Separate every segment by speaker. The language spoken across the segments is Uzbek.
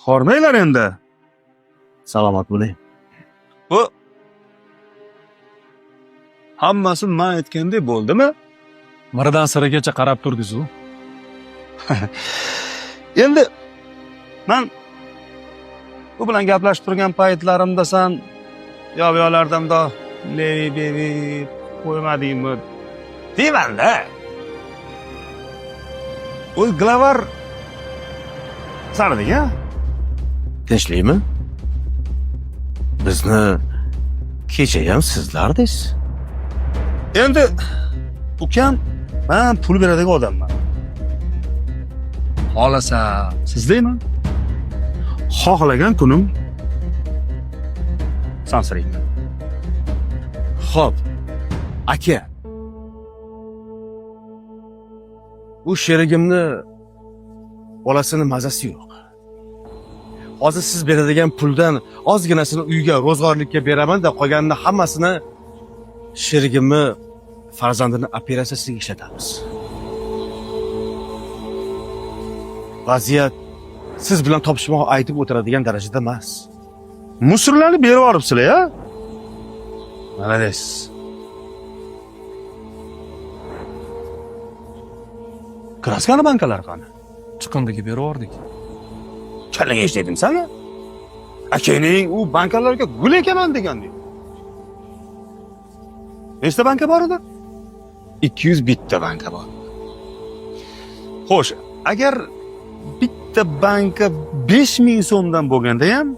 Speaker 1: Hormanglar endi.
Speaker 2: Salomat bo'ling.
Speaker 1: Bu hammasi man aytgandek bo'ldimi?
Speaker 3: Miridan sirigacha qarab turdiz-u.
Speaker 1: Endi man bu bilan gaplashib turgan paytlarimda san yo bu yoqlardan da levi bevi qo'ymadingmi deymanda. O'zi glavar saniding a?
Speaker 2: Tinchlikmi? Bizni kechayam sizlardingiz.
Speaker 1: Endi ukam, man pul beradigan odamman. Xohlasa sizdayman. Xohlagan kunim sansirayman.
Speaker 2: Xo'p. Aka. Bu sherigimni bolasini mazasi yo'q. Hozir siz beradigan puldan ozginasini uyga ro'zg'orlikka beraman-da, qolganini hammasini sherigimni farzandini operatsiyasiga ishlatamiz. Vaziyat siz bilan topishmoq aytib o'tiradigan darajada emas.
Speaker 1: Musullarni berib yuboribsizlar, ya? Молодец. Kraskani bankalar qani?
Speaker 3: Chiqindiga berib yubordik.
Speaker 1: Kallaga ishlaydim san. Akaning u bankalarga gul ekaman degandek. Nechta banka bor edi? 201 ta banka bor. Xo'sh, agar bitta banka 5000 so'mdan bo'lganda ham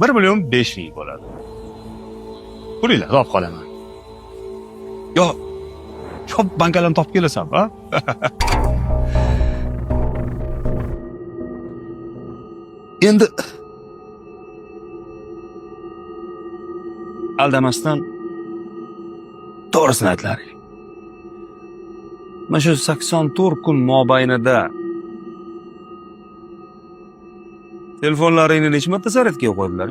Speaker 1: 1 million 5 ming bo'ladi. Pulinglarni olib qolaman. Yo, ko'p bankalarni topib kelasan, ha? Endi aldamasdan to'g'risini aytlaring. Mana shu 84 kun mobaynida telefonlaringni necha marta zaryadga qo'ydilar?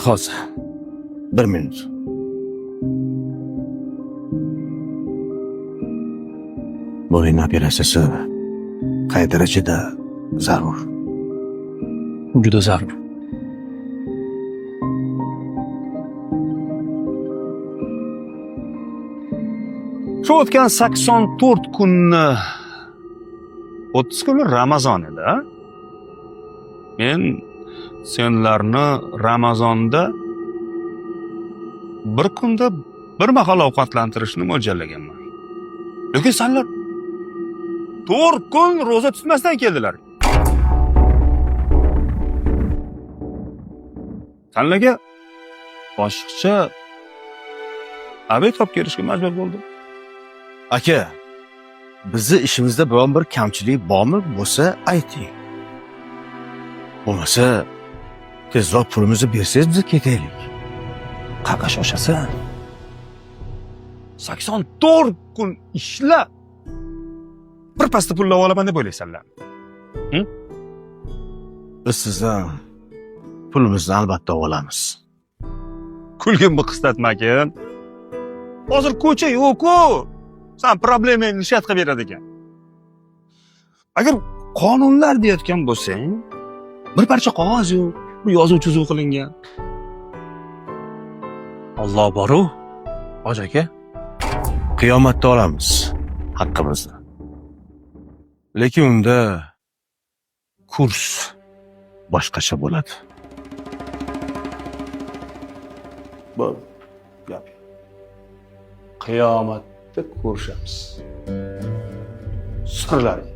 Speaker 2: Hozir. 1 minut. Bo'yin operatsiyasi qay darajada zarur?
Speaker 3: Juda zarur.
Speaker 1: Shu o'tgan 84 kunni 30 kuni Ramazon edi, a? Men senlarni Ramazonda bir kunda bir mahal ovqatlantirishni mo'ljallaganman. Lekin senlar 4 kun ro'za tutmasdan keldilar. Senlarga oshiqcha obed olib kelishga majbur bo'ldim.
Speaker 2: Aka, bizni ishimizda biron bir kamchilik bormi? Bo'lsa ayting. Bo'lmasa tezroq pulimizni bersangiz biz ketaylik.
Speaker 1: Qaqa shoshasan. 84 kun ishlab bir pasda pul olaman deb o'ylaysanlar.
Speaker 2: Biz sizdan pulimizni albatta olamiz.
Speaker 1: Kulgimni qistatmakin. Hozir ko'cha yo'q-ku. San problemangni nishat qilib beradi ekan. Agar qonunlar deyotgan bo'lsang, bir parcha qog'oz yo'q, bu yozuv chizuv qilingan.
Speaker 3: Alloh boru, hoji aka.
Speaker 2: Qiyomatda olamiz haqqimizni. Lekin unda kurs boshqacha bo'ladi.
Speaker 1: Bo'ldi. Gap. Qiyomatda ko'rishamiz. Sirlaring.